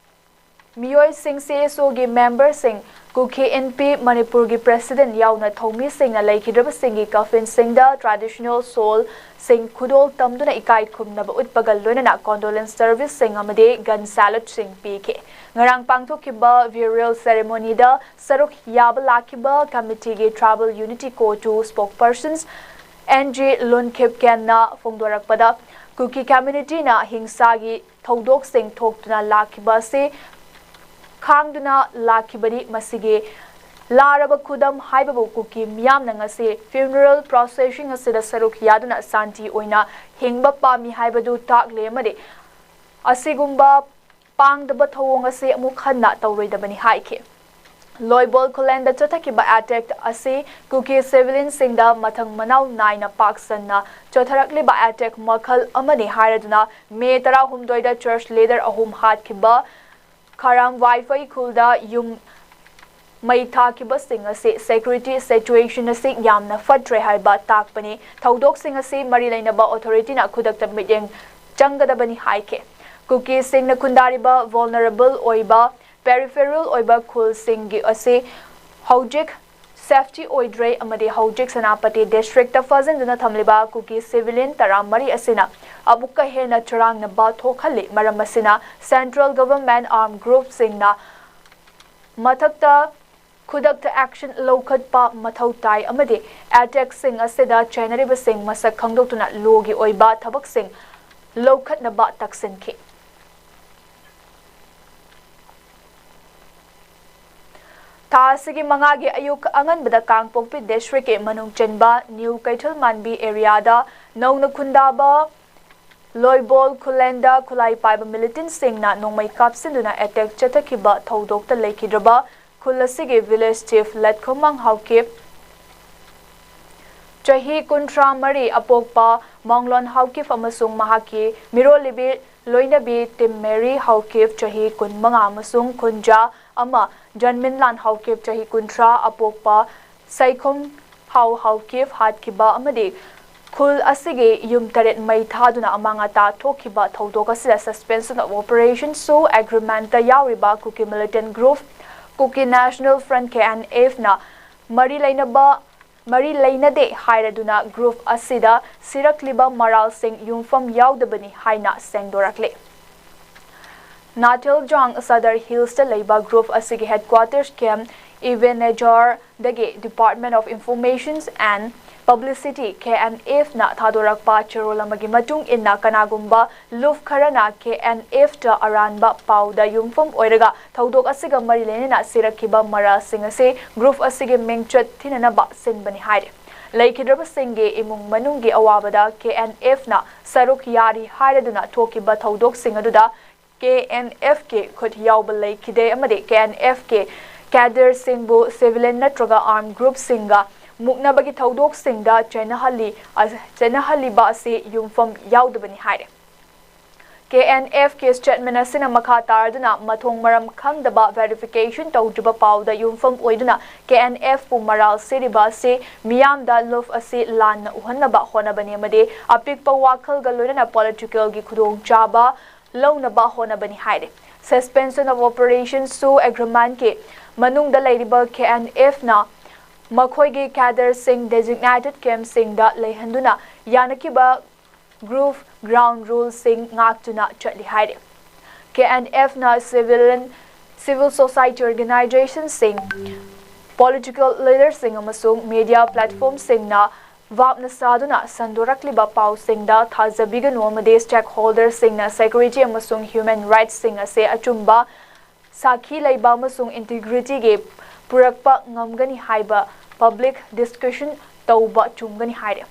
ꯃꯤꯑꯣꯏꯁꯤꯡ, ꯁꯤ ꯑꯦꯁ ꯑꯣꯒꯤ ꯃꯦꯝꯕꯔꯁꯤꯡ, ꯀꯨꯀꯤ ꯏꯟꯄꯤ ꯃꯅꯤꯄꯨꯔꯒꯤ ꯄ꯭ꯔꯦꯁꯤꯗꯦꯟ ꯌꯥꯎꯅ ꯊꯧꯃꯤꯁꯤꯡꯅ ꯂꯩꯈꯤꯗ꯭ꯔꯕꯁꯤꯡꯒꯤ ꯀꯐꯤꯟꯁꯤꯡꯗ ꯇ꯭ꯔꯦꯗꯤꯁꯅꯦꯜ ꯁꯣꯜꯁꯤꯡ ꯈꯨꯗꯣꯜ ꯇꯝꯗꯨꯅ ꯏꯀꯥꯏ ꯈꯨꯝꯅꯕ ꯎꯠꯄꯒ ꯂꯣꯏꯅꯅ ꯀꯣꯟꯗꯣꯂꯦꯟꯁ ꯁꯔꯚꯤꯁꯁꯤꯡ ꯑꯃꯗꯤ ꯒꯟ ꯁꯦꯂꯨꯠꯁꯤꯡ ꯄꯤꯈꯤ꯫ ꯉꯔꯥꯡ ꯄꯥꯡꯊꯣꯛꯈꯤꯕ ꯕ꯭ꯌꯨꯔꯤꯌꯦꯜ ꯁꯦꯔꯦꯃꯣꯅꯤꯗ ꯁꯔꯨꯛ ꯌꯥꯕ ꯂꯥꯛꯈꯤꯕ ꯀꯃꯤꯇꯤꯒꯤ ꯇ꯭ꯔꯥꯏꯕꯦꯜ ꯌꯨꯅꯤꯇꯤ ꯀꯣ ꯇꯨ ꯁ꯭ꯄꯣꯛꯄꯔꯁꯟ ꯑꯦꯟ ꯖꯤ ꯂꯨꯟꯈꯤꯞꯀꯦꯟꯅ ꯐꯣꯡꯗꯣꯔꯛꯄꯗ, ꯀꯨꯀꯤ ꯀꯝꯃ꯭ꯌꯨꯅꯤꯇꯤꯅ ꯍꯤꯡꯁꯥꯒꯤ ꯊꯧꯗꯣꯛꯁꯤꯡ ꯊꯣꯛꯇꯨꯅ ꯂꯥꯛꯈꯤꯕ ꯑꯁꯤ ꯈꯥꯡꯗꯨꯅ ꯂꯥꯛꯈꯤꯕꯅꯤ꯫ ꯃꯁꯤꯒꯤ ꯂꯥꯔꯕ ꯈꯨꯗꯝ ꯍꯥꯏꯕꯕꯨ ꯀꯨꯀꯤ ꯃꯤꯌꯥꯝꯅ ꯉꯁꯤ ꯐ꯭ꯌꯨꯅꯔꯦꯜ ꯄ꯭ꯔꯣꯁꯦꯁꯟ ꯑꯁꯤꯗ ꯁꯔꯨꯛ ꯌꯥꯗꯨꯅ ꯁꯥꯟꯇꯤ ꯑꯣꯏꯅ ꯍꯤꯡꯕ ꯄꯥꯝꯃꯤ ꯍꯥꯏꯕꯗꯨ ꯇꯥꯛꯂꯦ ꯑꯃꯗꯤ ꯑꯁꯤꯒꯨꯝꯕ ꯄꯥꯡꯗꯕ ꯊꯧꯑꯣꯡ ꯑꯁꯤ ꯑꯃꯨꯛ ꯍꯟꯅ ꯇꯧꯔꯣꯏꯗꯕꯅꯤ ꯍꯥꯏꯈꯤ꯫ ꯂꯣꯏꯕꯣꯜ ꯈꯨꯂꯦꯟꯗ ꯆꯠꯊꯈꯤꯕ ꯑꯦꯇꯦꯛ ꯑꯁꯤ ꯀꯨꯀꯤ ꯁꯤꯚꯤꯂꯤꯌꯟꯁꯤꯡꯗ ꯃꯊꯪ ꯃꯅꯥꯎ ꯅꯥꯏꯅ ꯄꯥꯛ ꯁꯟꯅ ꯆꯠꯊꯔꯛꯂꯤꯕ ꯑꯦꯇꯦꯛ ꯃꯈꯜ ꯑꯃꯅꯤ ꯍꯥꯏꯔꯗꯨꯅ ꯃꯦ ꯇꯔꯥꯍꯨꯝꯗꯣꯏꯗ ꯆꯔꯆ ꯂꯤꯗꯔ ꯑꯍꯨꯝ ꯍꯥꯠꯈꯤꯕ ꯈꯥꯔꯥꯝ ꯋꯥꯏꯐꯩ ꯈꯨꯜꯗ ꯌꯨꯝ ꯃꯩ ꯊꯥꯈꯤꯕꯁꯤꯡ ꯑꯁꯤ ꯁꯦꯀ꯭ꯌꯨꯔꯤꯇꯤ ꯁꯤꯆꯨꯋꯦꯁꯟ ꯑꯁꯤ ꯌꯥꯝꯅ ꯐꯠꯇ꯭ꯔꯦ ꯍꯥꯏꯕ ꯇꯥꯛꯄꯅꯤ꯫ ꯊꯧꯗꯣꯛꯁꯤꯡ ꯑꯁꯤ ꯃꯔꯤ ꯂꯩꯅꯕ ꯑꯣꯊꯣꯔꯤꯇꯤꯅ ꯈꯨꯗꯛꯇ ꯃꯤꯠꯌꯦꯡ ꯆꯪꯒꯗꯕꯅꯤ ꯍꯥꯏꯈꯤ꯫ ꯀꯨꯀꯤꯁꯤꯡꯅ ꯈꯨꯟꯗꯥꯔꯤꯕ ꯚꯜꯅꯔꯦꯕꯜ ꯑꯣꯏꯕ ꯄꯦꯔꯤꯐꯦꯔꯦꯜ ꯑꯣꯏꯕ ꯈꯨꯜꯁꯤꯡꯒꯤ ꯑꯁꯤ ꯍꯧꯖꯤꯛ ꯁꯦꯐꯇꯤ ꯑꯣꯏꯗ꯭ꯔꯦ ꯑꯃꯗꯤ ꯍꯧꯖꯤꯛ ꯁꯦꯅꯥꯄꯇꯤ ꯗꯤꯁꯇ꯭ꯔꯤꯛꯇ ꯐꯥꯖꯤꯟꯗꯨꯅ ꯊꯝꯂꯤꯕ ꯀꯨꯀꯤ ꯁꯤꯚꯤꯂꯤꯌꯟ ꯇꯔꯥꯃꯔꯤ ꯑꯁꯤꯅ ꯑꯃꯨꯛꯀ ꯍꯦꯟꯅ ꯆꯔꯥꯡꯅꯕ ꯊꯣꯛꯍꯜꯂꯤ꯫ ꯃꯔꯝ ꯑꯁꯤꯅ ꯁꯦꯟꯇ꯭ꯔꯦꯜ ꯒꯚꯔꯟꯃꯦꯟꯠ ꯑꯥꯔꯝ ꯒ꯭ꯔꯨꯞꯁꯤꯡꯅ ꯃꯊꯛꯇ ꯈꯨꯗꯛꯇ ꯑꯦꯛꯁꯟ ꯂꯧꯈꯠꯄ ꯃꯊꯧ ꯇꯥꯏ ꯑꯃꯗꯤ ꯑꯦꯇꯦꯛꯁꯤꯡ ꯑꯁꯤꯗ ꯆꯦꯟꯅꯔꯤꯕꯁꯤꯡ ꯃꯁꯛ ꯈꯪꯗꯣꯛꯇꯨꯅ ꯂꯣꯒꯤ ꯑꯣꯏꯕ ꯊꯕꯛꯁꯤꯡ ꯂꯧꯈꯠꯅꯕ ꯇꯛꯁꯤꯟꯈꯤ꯫ ꯊꯥ ꯑꯁꯤꯒꯤ ꯃꯉꯥꯒꯤ ꯑꯌꯨꯛ ꯑꯉꯟꯕꯗ ꯀꯥꯡꯄꯣꯛꯄꯤ ꯗꯤꯁꯇ꯭ꯔꯤꯛꯀꯤ ꯃꯅꯨꯡ ꯆꯟꯕ ꯅ꯭ꯌꯨ ꯀꯩꯊꯦꯜꯃꯥꯟꯕꯤ ꯑꯦꯔꯤꯌꯥꯗ ꯅꯧꯅ ꯈꯨꯟꯗꯥꯕ ꯂꯣꯏꯕꯣꯜ ꯈꯨꯂꯦꯟꯗ ꯈꯨꯠꯂꯥꯏ ꯄꯥꯏꯕ ꯃꯤꯂꯤꯇꯦꯟꯠꯁꯤꯡꯅ ꯅꯣꯡꯃꯩ ꯀꯥꯞꯁꯤꯟꯗꯨꯅ ꯑꯦꯇꯦꯛ ꯆꯠꯊꯈꯤꯕ ꯊꯧꯗꯣꯛꯇ ꯂꯩꯈꯤꯗ꯭ꯔꯕ ꯈꯨꯜ ꯑꯁꯤꯒꯤ ꯚꯤꯂꯦꯖ ꯆꯤꯐ ꯂꯠꯈꯣꯃꯥꯡ ꯍꯥꯎꯀꯤꯞ, ꯆꯍꯤ ꯀꯨꯟꯊ꯭ꯔꯥ ꯃꯔꯤ, ꯑꯄꯣꯛꯄ ꯃꯥꯡꯂꯣꯟ ꯍꯥꯎꯀꯤꯞ ꯑꯃꯁꯨꯡ ꯃꯍꯥꯛꯀꯤ ꯃꯤꯔꯣꯜꯂꯤꯕꯤ ꯂꯣꯏꯅꯕꯤ ꯇꯤꯝ ꯃꯦꯔꯤ ꯍꯥꯎꯀꯤꯞ, ꯆꯍꯤ ꯀꯨꯟꯃꯉꯥ, ꯑꯃꯁꯨꯡ ꯈꯨꯟꯖꯥ ꯑꯃ ꯖꯟꯃꯤꯟꯂꯥꯟ ꯍꯥꯎꯀꯤꯞ, ꯆꯍꯤ ꯀꯨꯟꯊ꯭ꯔꯥ, ꯑꯄꯣꯛꯄ ꯁꯩꯈꯣꯝ ꯍꯥꯎ ꯍꯥꯎꯀꯤꯞ ꯍꯥꯠꯈꯤꯕ ꯑꯃꯗꯤ ꯈꯨꯜ ꯑꯁꯤꯒꯤ ꯌꯨꯝ ꯇꯔꯦꯠ ꯃꯩ ꯊꯥꯗꯨꯅ ꯑꯃꯥꯡ ꯑꯇꯥ ꯊꯣꯛꯈꯤꯕ ꯊꯧꯗꯣꯛ ꯑꯁꯤꯗ Suspension of Operation ꯁꯨ ꯑꯦꯒ꯭ꯔꯤꯃꯦꯟꯠꯇ ꯌꯥꯎꯔꯤꯕ Kuki militant group Kuki national front, K N F, ꯅ ꯃꯔꯤ ꯂꯩꯅꯕ, ꯃꯔꯤ ꯂꯩꯅꯗꯦ ꯍꯥꯏꯔꯗꯨꯅ ꯒ꯭ꯔꯨꯞ ꯑꯁꯤꯗ ꯁꯤꯔꯛꯂꯤꯕ ꯃꯔꯥꯜꯁꯤꯡ ꯌꯨꯝꯐꯝ ꯌꯥꯎꯗꯕꯅꯤ ꯍꯥꯏꯅ ꯁꯦꯡꯗꯣꯔꯛꯂꯤ꯫ ꯅꯥꯊꯦꯜꯖꯥꯡ ꯁꯗꯔ ꯍꯤꯜꯁꯇ ꯂꯩꯕ ꯒ꯭ꯔꯨꯞ ꯑꯁꯤꯒꯤ ꯍꯦꯗꯀ꯭ꯋꯥꯇꯔꯁ ꯀꯦꯝꯞ ꯏꯕꯦꯅꯦꯖꯔꯗꯒꯤ Department of Information and Publicity, K N F, ꯅ ꯊꯥꯗꯣꯔꯛꯄ ꯆꯦꯔꯣꯜ ꯑꯃꯒꯤ ꯃꯇꯨꯡ ꯏꯟꯅ, ꯀꯅꯥꯒꯨꯝꯕ ꯂꯨꯞ ꯈꯔꯅ ꯀꯦ ꯑꯦꯟ ꯑꯦꯐꯇ ꯑꯔꯥꯟꯕ ꯄꯥꯎꯗ ꯌꯨꯝꯐꯝ ꯑꯣꯏꯔꯒ ꯊꯧꯗꯣꯛ ꯑꯁꯤꯒ ꯃꯔꯤ ꯂꯩꯅꯅ ꯁꯤꯔꯛꯈꯤꯕ ꯃꯔꯥꯜꯁꯤꯡ ꯑꯁꯤ ꯒ꯭ꯔꯨꯞ ꯑꯁꯤꯒꯤ ꯃꯤꯡꯆꯠ ꯊꯤꯅꯅꯕ ꯁꯤꯟꯕꯅꯤ ꯍꯥꯏꯔꯤ꯫ ꯂꯩꯈꯤꯗ꯭ꯔꯕꯁꯤꯡꯒꯤ ꯏꯃꯨꯡ ꯃꯅꯨꯡꯒꯤ ꯑꯋꯥꯕꯗ ꯀꯦ ꯑꯦꯟ ꯑꯦꯐꯅ ꯁꯔꯨꯛ ꯌꯥꯔꯤ ꯍꯥꯏꯔꯗꯨꯅ ꯊꯣꯛꯈꯤꯕ ꯊꯧꯗꯣꯛꯁꯤꯡ ꯑꯗꯨꯗ ꯀꯦ ꯑꯦꯟ ꯑꯦꯐꯀꯤ ꯈꯨꯠ ꯌꯥꯎꯕ ꯂꯩꯈꯤꯗꯦ ꯑꯃꯗꯤ ꯀꯦ ꯑꯦꯟ ꯑꯦꯐꯀꯤ cadreꯁꯤꯡꯕꯨ civilian ꯅꯠꯇ꯭ꯔꯒ armed groupꯁꯤꯡꯒ ꯃꯨꯛꯅꯕꯒꯤ ꯊꯧꯗꯣꯛꯁꯤꯡꯗ ꯆꯦꯟꯅꯍꯜꯂꯤ, ꯆꯦꯟꯅꯍꯜꯂꯤꯕ ꯑꯁꯤ ꯌꯨꯝꯐꯝ ꯌꯥꯎꯗꯕꯅꯤ ꯍꯥꯏꯔꯦ꯫ KNFꯀꯤ statement ꯑꯁꯤꯅ ꯃꯈꯥ ꯇꯥꯔꯗꯨꯅ, ꯃꯊꯣꯡ ꯃꯔꯝ ꯈꯪꯗꯕ verification ꯇꯧꯗ꯭ꯔꯤꯕ ꯄꯥꯎꯗ ꯌꯨꯝꯐꯝ ꯑꯣꯏꯗꯨꯅ KNFꯄꯨ ꯃꯔꯥꯜ ꯁꯤꯔꯤꯕ ꯑꯁꯤ ꯃꯤꯌꯥꯝꯗ ꯂꯨꯞ ꯑꯁꯤ ꯂꯥꯟꯅ ꯎꯍꯟꯅꯕ ꯍꯣꯠꯅꯕꯅꯤ ꯑꯃꯗꯤ ꯑꯄꯤꯛꯄ ꯋꯥꯈꯜꯒ ꯂꯣꯏꯅꯅ politicalꯒꯤ ꯈꯨꯗꯣꯡꯆꯥꯕ ꯂꯧꯅꯕ ꯍꯣꯠꯅꯕꯅꯤ ꯍꯥꯏꯔꯦ꯫ Suspension of Operationꯁꯨ agreementꯀꯤ ꯃꯅꯨꯡꯗ ꯂꯩꯔꯤꯕ KNFꯅ ꯃꯈꯣꯏꯒꯤ cadreꯁꯤꯡ designated campꯁꯤꯡꯗ ꯂꯩꯍꯟꯗꯨꯅ ꯌꯥꯅꯈꯤꯕ groove ground ruleꯁꯤꯡ ꯉꯥꯛꯇꯨꯅ ꯆꯠꯂꯤ ꯍꯥꯏꯔꯤ꯫ KNFꯅ civilian, civil society organizationꯁꯤꯡ, political leaderꯁꯤꯡ ꯑꯃꯁꯨꯡ media platformꯁꯤꯡꯅ ꯚꯥꯞꯅ ꯁꯥꯗꯨꯅ ꯁꯟꯗꯣꯔꯛꯂꯤꯕ ꯄꯥꯎꯁꯤꯡꯗ ꯊꯥꯖꯕꯤꯒꯅꯨ ꯑꯃꯗꯤ stakeholderꯁꯤꯡꯅ security ꯑꯃꯁꯨꯡ human rightsꯁꯤꯡ ꯑꯁꯤ ꯑꯆꯨꯝꯕ ꯁꯥꯈꯤ ꯂꯩꯕ ꯑꯃꯁꯨꯡ integrityꯒꯤ ꯄꯨꯔꯛꯄ ꯉꯝꯒꯅꯤ ꯍꯥꯏꯕ public discussion ꯇꯧꯕ ꯆꯨꯝꯒꯅꯤ ꯍꯥꯏꯔꯦ꯫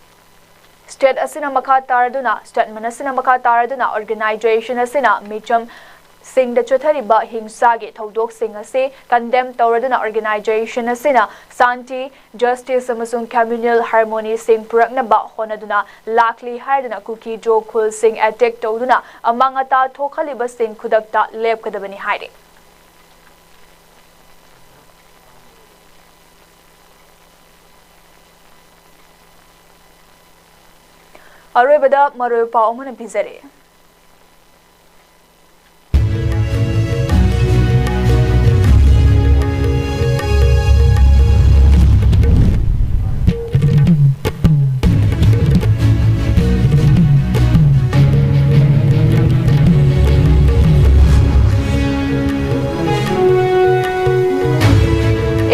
State ꯑꯁꯤꯅ ꯃꯈꯥ ꯇꯥꯔꯗꯨꯅ, statement ꯑꯁꯤꯅ ꯃꯈꯥ ꯇꯥꯔꯗꯨꯅ organization ꯑꯁꯤꯅ ꯃꯤꯆꯝꯁꯤꯡꯗ ꯆꯠꯊꯔꯤꯕ ꯍꯤꯡꯁꯥꯒꯤ ꯊꯧꯗꯣꯛꯁꯤꯡ ꯑꯁꯤ condemn ꯇꯧꯔꯗꯨꯅ organization ꯑꯁꯤꯅ ꯁꯥꯟꯇꯤ, justice ꯑꯃꯁꯨꯡ communal harmonyꯁꯤꯡ ꯄꯨꯔꯛꯅꯕ ꯍꯣꯠꯅꯗꯨꯅ ꯂꯥꯛꯂꯤ ꯍꯥꯏꯗꯨꯅ ꯀꯨꯀꯤ ꯖꯣ ꯈꯨꯜꯁꯤꯡ attack ꯇꯧꯗꯨꯅ ꯑꯃꯥꯡ ꯑꯇꯥ ꯊꯣꯛꯍꯜꯂꯤꯕꯁꯤꯡ ꯈꯨꯗꯛꯇ ꯂꯦꯞꯀꯗꯕꯅꯤ ꯍꯥꯏꯔꯤ꯫ ꯑꯔꯣꯏꯕꯗ ꯃꯔꯨꯑꯣꯏꯕ ꯄꯥꯎ ꯑꯃꯅ ꯄꯤꯖꯔꯤ꯫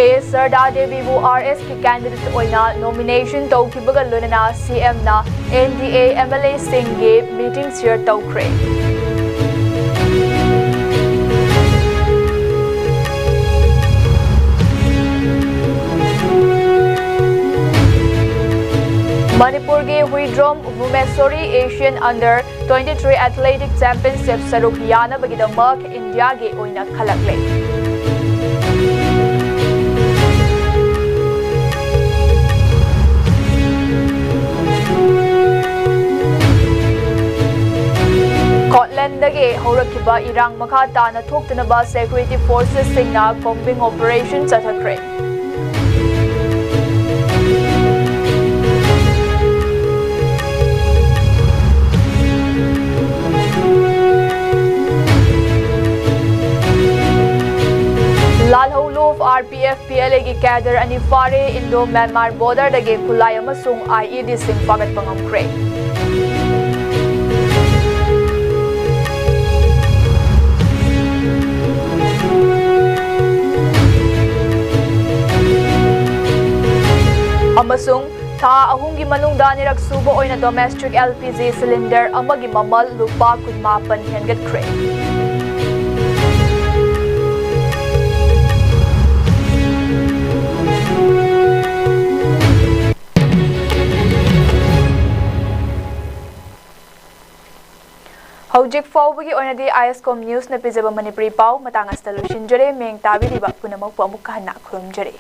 ꯑꯦ ꯁꯔꯗꯥ ꯗꯦꯕꯤꯕꯨ RSꯀꯤ candidate ꯑꯣꯏꯅ nomination ꯇꯧꯈꯤꯕꯒ ꯂꯣꯏꯅꯅ CMꯅ NDA MLAꯁꯤꯡꯒꯤ meeting chair ꯇꯧꯈ꯭ꯔꯦ꯫ ꯃꯅꯤꯄꯨꯔꯒꯤ Huidrom ꯚꯨꯕꯅꯦꯁꯣꯔꯤ Asian Under twenty three Athletic Championship ꯁꯔꯨꯛ ꯌꯥꯅꯕꯒꯤꯗꯃꯛ ꯏꯟꯗꯤꯌꯥꯒꯤ ꯑꯣꯏꯅ ꯈꯜꯂꯛꯂꯦ꯫ ꯁ꯭ꯀꯣꯠꯂꯦꯟꯗꯒꯤ ꯍꯧꯔꯛꯈꯤꯕ ꯏꯔꯥꯡ ꯃꯈꯥ ꯇꯥꯅ ꯊꯣꯛꯇꯅꯕ ꯁꯦꯀ꯭ꯌꯨꯔꯤꯇꯤ ꯐꯣꯔꯁꯦꯁꯁꯤꯡꯅ ꯀꯣꯝꯕꯤꯡ ꯑꯣꯄꯔꯦꯁꯟ ꯆꯠꯊꯈ꯭ꯔꯦ꯫ Lalhoulup, R P F, P L ꯑꯦꯒꯤ ꯀꯦꯗꯔ ꯑꯅꯤ ꯐꯥꯔꯦ꯫ ꯏꯟꯗꯣ ꯃ꯭ꯌꯥꯟꯃꯥꯔ ꯕꯣꯔꯗꯔꯗꯒꯤ ꯈꯨꯠꯂꯥꯏ ꯑꯃꯁꯨꯡ ꯑꯥꯏ ꯏ ꯗꯤꯁꯤꯡ ꯐꯥꯒꯠꯄ ꯉꯝꯈ꯭ꯔꯦ꯫ ꯑꯃꯁꯨꯡ ꯊꯥ ꯑꯍꯨꯝꯒꯤ ꯃꯅꯨꯡꯗ ꯑꯅꯤꯔꯛ ꯁꯨꯕ ꯑꯣꯏꯅ domestic L P G cylinder ꯑꯃꯒꯤ ꯃꯃꯜ ꯂꯨꯄꯥ ꯀꯨꯟꯃꯥꯄꯟ ꯍꯦꯟꯒꯠꯈ꯭ꯔꯦ꯫ ꯍꯧꯖꯤꯛ ꯐꯥꯎꯕꯒꯤ ꯑꯣꯏꯅꯗꯤ ꯑꯥꯏ ꯑꯦꯁ ꯀꯣꯝ ꯅ꯭ꯌꯨꯁꯅ ꯄꯤꯖꯕ ꯃꯅꯤꯄꯨꯔꯤ ꯄꯥꯎ ꯃꯇꯥꯡ ꯑꯁꯤꯗ ꯂꯣꯏꯁꯤꯟꯖꯔꯦ꯫ ꯃꯤꯡ ꯇꯥꯕꯤꯔꯤꯕ ꯄꯨꯝꯅꯃꯛꯄꯨ ꯑꯃꯨꯛꯀ ꯍꯟꯅ ꯈꯨꯔꯨꯝꯖꯔꯤ꯫